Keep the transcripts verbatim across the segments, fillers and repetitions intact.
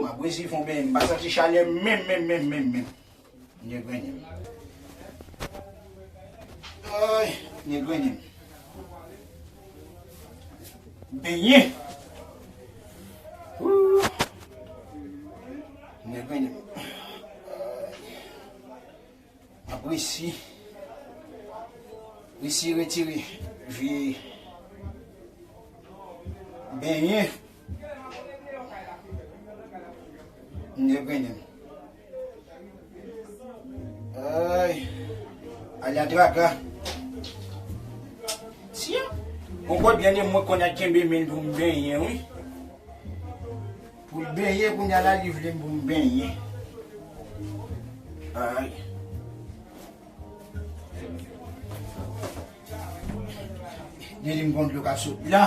M ap resi fè yon benyen, m pa santi chalè menm, menm, menm, menm, menm. Nèg grennen m. Ay, nèg grennen m. Benyen. Woo. Nèg grennen m. Ay. M ap resi, resi retire vye benyen. M degrennen. Ay, ala traka. Tiens. Bon, kote byen mwen konn al kenbe men pou m benyen, wi. Pou l benyen, kounye a la, li vle m pou m benyen. Ay. Li di m gon dlo k ap sot la.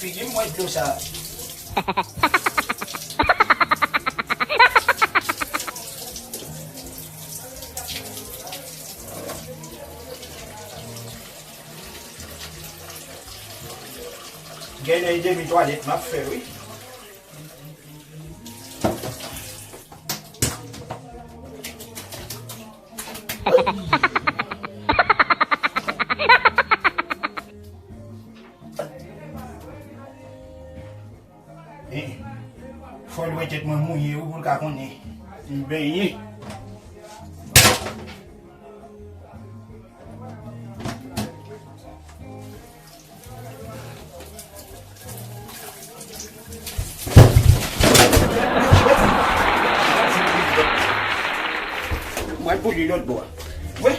Figi m wè dlo sa. Gen lè e demi twalèt m ap fè, wi. Eh, fò l wè tèt mwen mouye, wi, pou l ka konnen m benyen. Mwen pou li lòt bò. Wi.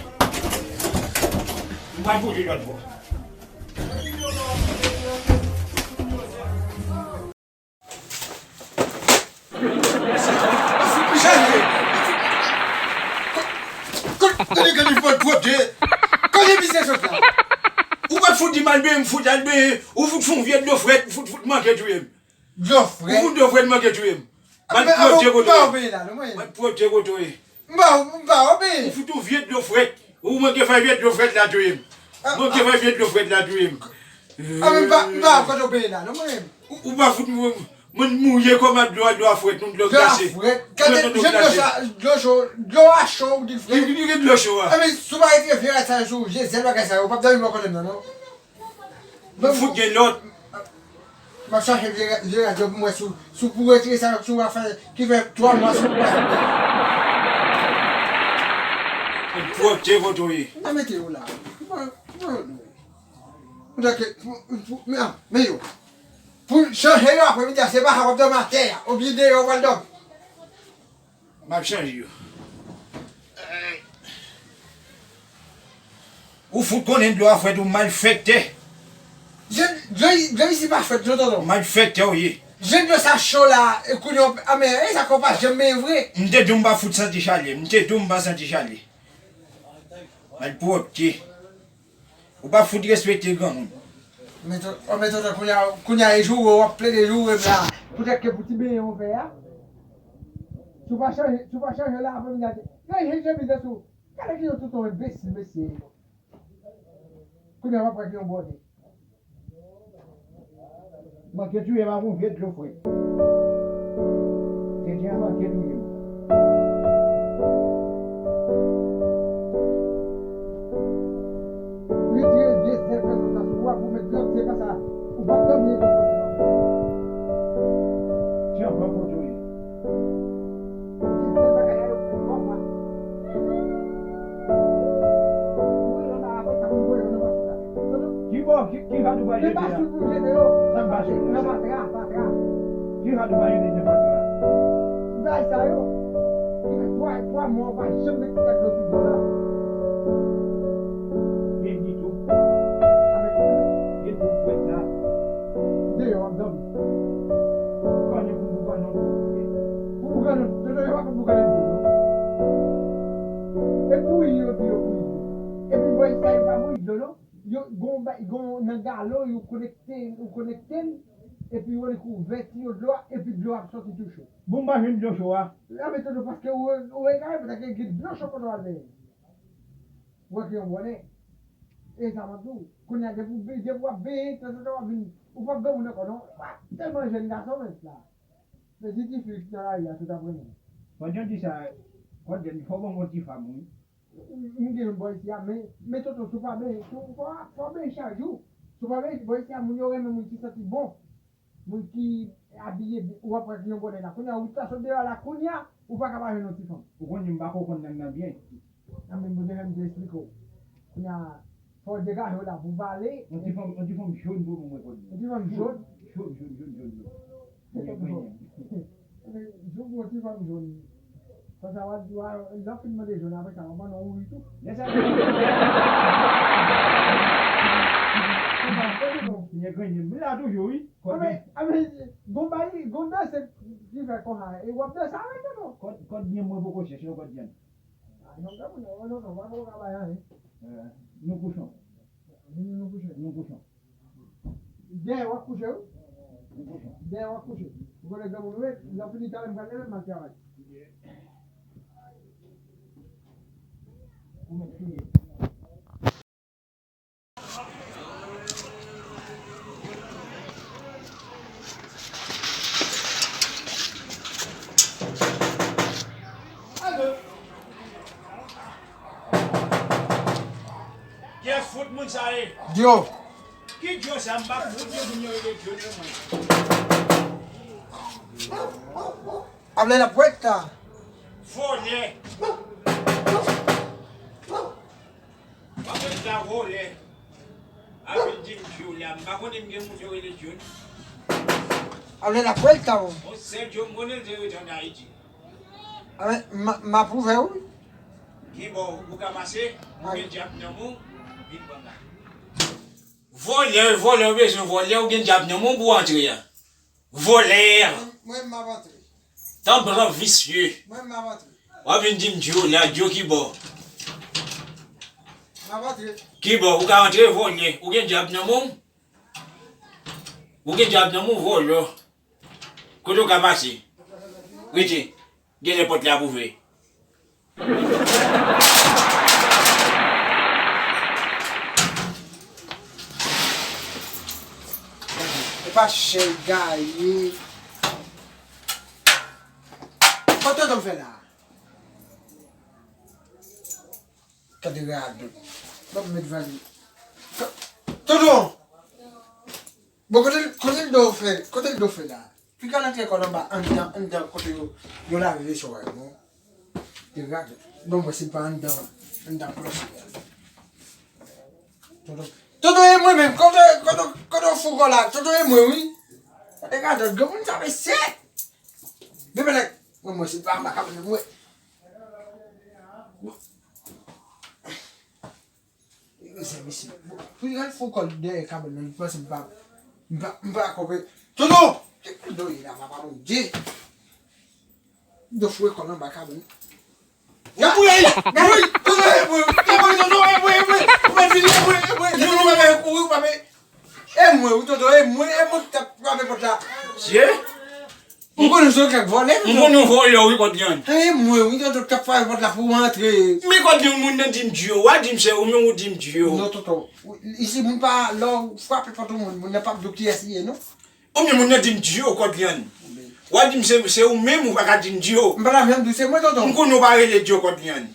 Mwen pou li lòt bò. Gade, gade, fò twòp je. Kote misye sot la? Ou pa t fout di m al benyen, m fout al benyen. Ou fout fè yon vye dlo frèt, ou fout, fout manke touye m. Dlo frèt? Ou fout dlo frèt manke touye m. M pa t pwòpte kote w ye. M pa w benyen la, non, mwen. M pa t pwòpte kote w ye. M ba w, m ba w, men. Ou fout ou vye dlo frèt. Ou manke fè vye dlo frèt la touye m. Manke fè vye dlo frèt la touye m. A, men m pa, m pa kote w benyen la, non, mwen menm. Ou, ou pa fout mwen, mwen mouye kòman dlo a, dlo a frèt, non, dlo glase. Dlo a frèt. Gade, dlo cho, dlo cho, dlo a cho, ou di l frèt. Li, li gen dlo cho a. A, men, si w pa retire vye rad sa yo sou je zèl bagay sa yo, w p ap dòmi bò kote m nan, non. M fout gen lòt. M ap chache vye, vye rad yo pou m wè si, si w pou retire sa yo, si w a fè, ki fè twa mwa si w pa. M pwòpte kote w ye. M ta mete yo la. M pa, m pa, m ta ke, pou, pou, men, men yo. Pou chanje yo aprè midi a, se pa sa w ap dòmi atè a. Oubyen deyò w pral dòmi. M ap chanje yo. Ou fout konnen dlo a frèt, ou malfektè. Je, je, je isi pa frèt, non, tonton. Malfektè ou ye. Je dlo sa cho la, e kounye a, a, men, e sa kò pa janm benyen vre. M te di w m pa fout santi chalè. M te di w m pa santi chalè. Malpwòpte. Ou pa fout respekte granmoun. Men to-, o, men tonton, kounye a, kounye a, e joure, w ap plede joure m la. Poutèt ke pou ti benyen w fè a. Si w pa chanje, si w pa chanje la, apre midi a, gade jan je bizè sou. Gade ki yon tonton enbesil, mesye. Kounye a, w ap wè ki yon bòne. Manke touye m ak yon vye dlo frèt. Tenten an manke touye m. Retire vye zèl pèsonn sa sou ou a pou w met lòt, se pa sa. Ou p ap dòmi. Tiens, bon kote w ye. Vye zèl bagay la yo fè twòp mal. Voye yo nan apre sa, pou voye yo nan masin la. Ki bò, ki, ki rad ou pral jete la? Se pa sou pou jete yo. Sa m pa sou nan fatra, fatra. Ki rad ou pral jete nan fatra? Bagay sa yo. Ki fè twa, twa mwa ou pa janm met tèt dlo sou dlo la. Byen ditou. Avèk vye dlo frèt sa. Deyò, w ap dòmi. Boukannen pou boukannen w dlo. Pou boukannen, tonton, yo pa konn boukannen dlo, non. E bouyi yo di yo bouyi dlo. Epi bò sa yo pa bouyi dlo, non. Yo gon ba-, gon nan galon, yo konekte, yo konekte l, epi yo li kouvèti yo dlo a, epi dlo a ap sòti tou cho. Bon, m pa jwenn dlo cho a. A, men tonton, paske ou, ou egare, paske gen dlo cho kote w al benyen. Ou wè ki yon bòne. E sa m ap di w. Kounye a, depi w, depi w ap benyen, tanzantan w ap vin, ou p ap granmoun ankò, non. W ap tèlman jèn gason, men la. Men di ti fi nan lari a, tout ap renmen. Pandan di sa, Kòdèn, fò w ban m yon ti fanm, wi. M gen yon bò isi a, men, men tonton, si w pa benyen, si w, fò, fò w benyen chak jou. Si w pa benyen bò isi a, moun yo renmen moun ki santi bon. Moun ki abiye byen, ou ap wè ki yon bòdèl la. Kounye a, ou ta sot deyò la, kounye a, ou pa ka pa jwenn yon ti fanm. Ou konnen m pa ko konn nèg nan byen. Nan men m te fè m te eksplike w. Kounye a, fò w degaje w la pou w pale. Yon ti fanm, yon ti fanm jòn pou mwen, Kòdèn. Yon ti fanm jòn? Jòn, jòn, jòn, jòn, jòn. Mwen gen pwen. Jou pou yon ti fanm jòn. Konsa w ap di, w a, lè w fin mande jòn, apre sa, w ap ban nou wi tou. Lè sa, mwen gen grenn, mwen la toujou, wi. Anben, anben, gon bay, gon danse ki fè konsa, e w ap danse avè l, non? Kòd, kòd byen mwen poko chèche, non, kòd byen. A, yon granmoun, non, non, non, pa poko ka bay anyen. Eh, nou kouchon. Vini nou kouche. Nou kouchon. Dèyè w ap kouche, wi. Nou kouchon. Dèyè w ap kouche. Ou konnen granmoun, wi, lè w fini talè, m pral leve, m al travay. Ou mèt kriye. Kiyès fout moun sa ye? Dyo. Ki dyo sa? M pa fout yo moun yo rele dyo nan mwen. Ap lè la pwèt la. Vòlè. W ap ret la vòlè. Ap vin di m dyo la. M pa konnen m gen moun yo rele dyo. Ap lè la pwèt la, bon. Yon sèl dyo m konnen l te rete ann Ayiti. Amen, m, m apwouve wi. Kibò ou ka pase, ou gen dyab nan men w, vin ban m la. Vòlè, vòlè, ou bezwen vòlè, ou gen dyab nan men w pou w antre a. Vòlè! Mwen, mwen, m ap antre. Tanbran visye. Mwen, m ap antre. W ap vin di m dyo la, dyo kibò? M ap antre. Kibò, ou ka antre vòlè, ou gen dyab nan men w? Ou gen dyab nan men w, vòlè. Kote w ka pase? Rete. Genlè pòt la ap ouvè. E pa chèy gaye. Kote w fè la? Gade radòt. Ban m met valiz. Tonton! Bon, kote l, kote l do fè, kote l do fè la? Piga l antre kò l anba, anndan, anndan, kote yo, yo lave vesè yo, non? Piga, bon, mwen se pa anndan, anndan klòche a. Tonton, tonton, e mwen menm, kote, kote, kote w fou kò la? Tonton, e mwen, wi. Gade radòt, granmoun sa mesye. Bebe nèg, mwen, mwen se pa anba kab mwen. Mezanmi, si pou li al fou kò l dèyè kabann nan, li panse m pa, m pa, m pa konprann. Tonton! Ki do ye la, papa Bondye? M do foure kò l anba kabann. Gade! Gade! Tonton, e mwen wi! E mwen wi, tonton, e mwen, e mwen! Ou mèt vini, e mwen, e mwen! Tonton, ou pa kouri, ou pa. E mwen wi, tonton, e mwen, e mwen ki t ap frape pòt la. Dye? Ou konnen se ou k ap vòlè, tonton. M konnen w vòlè wi, Kòdyann. E mwen wi, tonton, k ap frape pòt la pou w antre. Men Kòdyann, moun nan di m Dyo, w a di m se ou menm ou di m Dyo. Non, tonton. Isi, moun pa, lè w frape pòt yon moun, moun nan p ap di w kiyès li ye, non. Oubyen moun nan di m Dyo, Kòdyann. W a di m se, se ou menm, ou pa ka di m Dyo. M pa t ap janm di w se mwen, tonton. M konnen w pa rele Dyo, Kòdyann.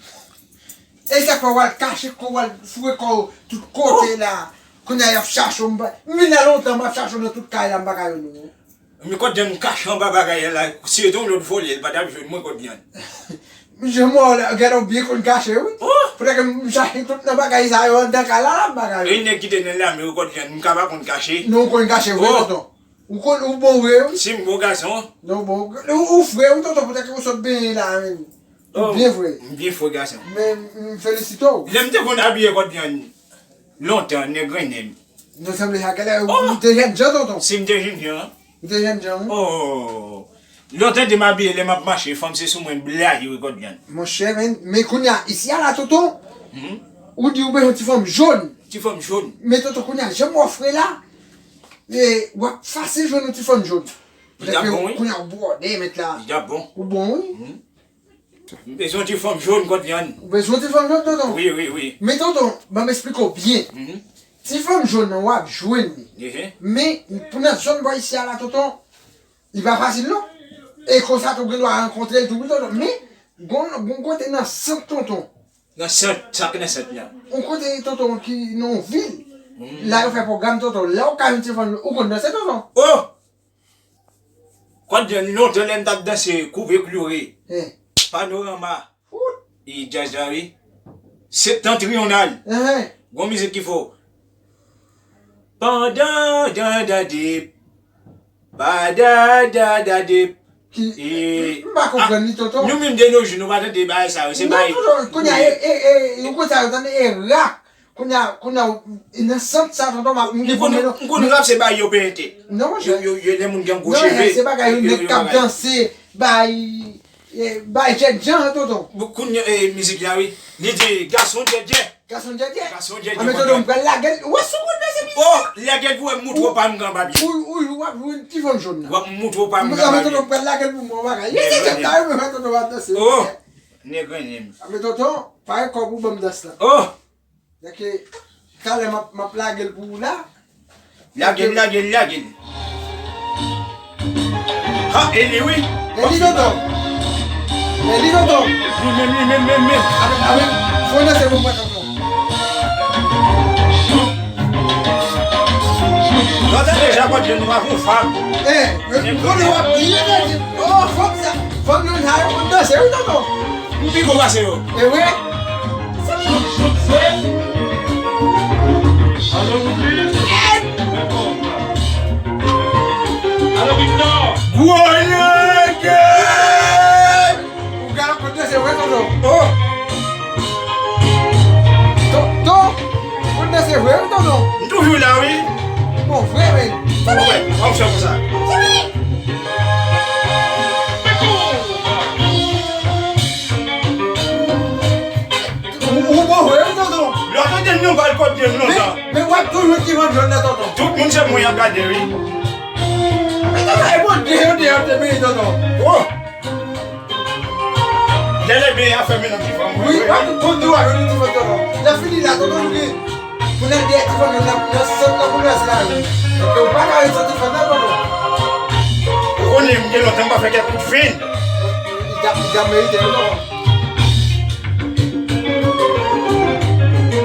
E sa k fè w al kache kò w, w al foure kò w tout kote la. Kounye a y ap chache w, m pa, m vin la lontan, m ap chache w nan tout kay la, m pa ka jwenn ou. Men Kòdyann kache anba bagay la, si se te yon lòt vòlè, li pa t ap jwenn mwen, Kòdyann. Mesye mò, gade w byen konn kache, wi. Oh! Poutèt ke m chache tout nan bagay sa yo, anndan kay la, la m pa ka jwenn. E nèg ki te nan lame yo, Kòdyann, m ka pa konn kache. Non, ou konn kache vre, tonton. Ou konn, ou bon vre, wi. Si m bon gason. Non, bon, ou, ou fre, wi, tonton, poutèt ke ou sot benyen la, menm. Ou byen fre. M byen fre, gason. Men, m felisite w. Lè m te konn abiye, Kòdyann, lontan, nèg grennen m. Non, sanble sa, genlè ou te jènjan, tonton. Si m te jènjan. Ou te jènjan, wi. Oh. Lè w tande m abiye, lè m ap mache, fanm se sou mwen blayi wi, Kòdyann. Monchè, men, men kounye a, isi a la, tonton, ou di ou bezwen ti fanm jòn. Ti fanm jòn. Men, tonton, kounye a, jan m wè w fre la, e, w ap fasil jwenn yon ti fanm jòn. Li t ap bon, wi. Kounye a, ou bwòde, mèt la. Li t ap bon. Ou bon, wi. M bezwen yon ti fanm jòn kot vyann. Ou bezwen yon ti fanm jòn, tonton? Wi, wi, wi. Men, tonton, ban m esplike w byen. Mhm. Ti fanm jòn nan, w ap jwenn li. Ehe. Men, pou nan zòn bò isi a la, tonton, li pa fasil, non. E konsa, tou, ou gen dwa rankontre l tou, wi, tonton. Men, gon, gon kote nan sant, tonton. Nan sant, sa k nan sant la? Yon kote, tonton, ki nan yon vil. Hmm. La, yo fè pwogram, tonton. La, ou ka jwenn ti fanm jòn. Ou konn danse, tonton? Oh! Kot vyann, lontan lè m t ap danse Kouve Kloure, eh, Panorama, fout, e djaz la, wi. Septentrional. Eh. Gon mizik ki fò. Pandan, dan, dan, dip. Pa, da, da, da, dip. Ki, e, m pa konprann li, tonton. Nou menm de nos jours, nou pa tande bagay sa yo. Se non, bagay tonton, kounye a, e, e, e, nou konn sa yo tande, e rak. Kounye a, kounye a, nan sant sa, tonton, m ap, m konn, m konn rap, se bay yo pete. Non, monchè. Yo, yo, yo, lè moun gen gwo cheve. Non, se bagay yo, nèg k ap danse, bay, e, bay djèdjan, tonton. Kounye a, e, mizik la, wi. Li di, gason djèdjè. Gason djèdjè. Gason djèdjè. A, men tonton, m pral lage l. Ou wè sou moun nan, se mizik. Oh, lage l pou wè, m moutre w pa m gen papye. Ou, ou, ou ap jwenn ti fanm jòn nan. W ap moutre w pa m gen papye. A, men tonton, m pral lage l pou mwen, bagay. Li se djèdjè, tonton, w ap danse. Oh, nèg renmen m. A, men tonton, pare kò w pou ban m dans la. Oh. Donk, talè m ap, m ap lage l pou ou la. Lage l, lage l, lage l. Ha, e li wi. E li, tonton. E li, tonton. Li menm, li menm, menm, menm. Avèk, avèk. Fò nan se pou mwen, tonton. Lòt deja konn nou avon fab. Eh, men konnen w ap byen danse. Oh, fanm sa, fanm yo la yo konn danse wi, tonton. M pi bon pase yo. E vre? Alo, Woodley. Alo, Victor. Gwo nèg! Ou ka konn danse vre, tonton. Oh! Tonton, ou konn danse vre, wi, tonton. M toujou la, wi. Bon, vre, men. Bon, wè, an fè konsa. Ou, ou bon vre, wi, tonton. Lè w tande m, nou ba l kòd de m lontan. Men, men w ap toujou ti fanm jòn nan, tonton. Tout moun se mwen y ap gade, wi. Men tonton, e bon, de yo, de yo te beni, tonton. Oh! Lè lè ben a fèmen nan ti fanm. Wi, w ap konn di w ap jwenn ti fanm, tonton. Lè fini la, tonton, nou gen. Pou n al dèyè ti fanm yo nan, nan sant nan pou n wè si la ri. Paske ou pa ka ret san ti fanm nan, tonton. Ou konnen, m gen lontan m pa fè kèk kout fen. Li t ap, li t ap merite, tonton.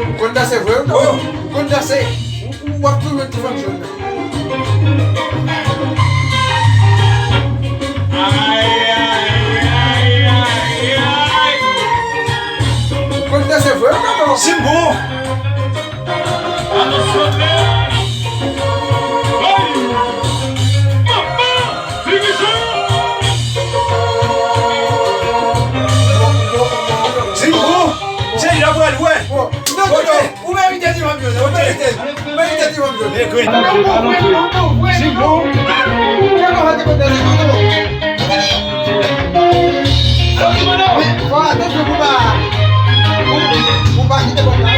Ou konn danse vre, tonton? Oh! Ou konn danse? Ou, ou, w ap toujou ti fanm jòn nan. Ou konn danse vre, tonton? Si m bon. Si m bon. Se la pral wè. Bon, non, tonton. Ou merite ti fanm jòn, ou merite. Ou merite ti fanm jòn. Nèg red. Ou bon vre, ou bon vre, tonton. Ou pa konn te konn danse, tonton. Men, fò atansyon pou pa, pou, pou pa kite kòb la.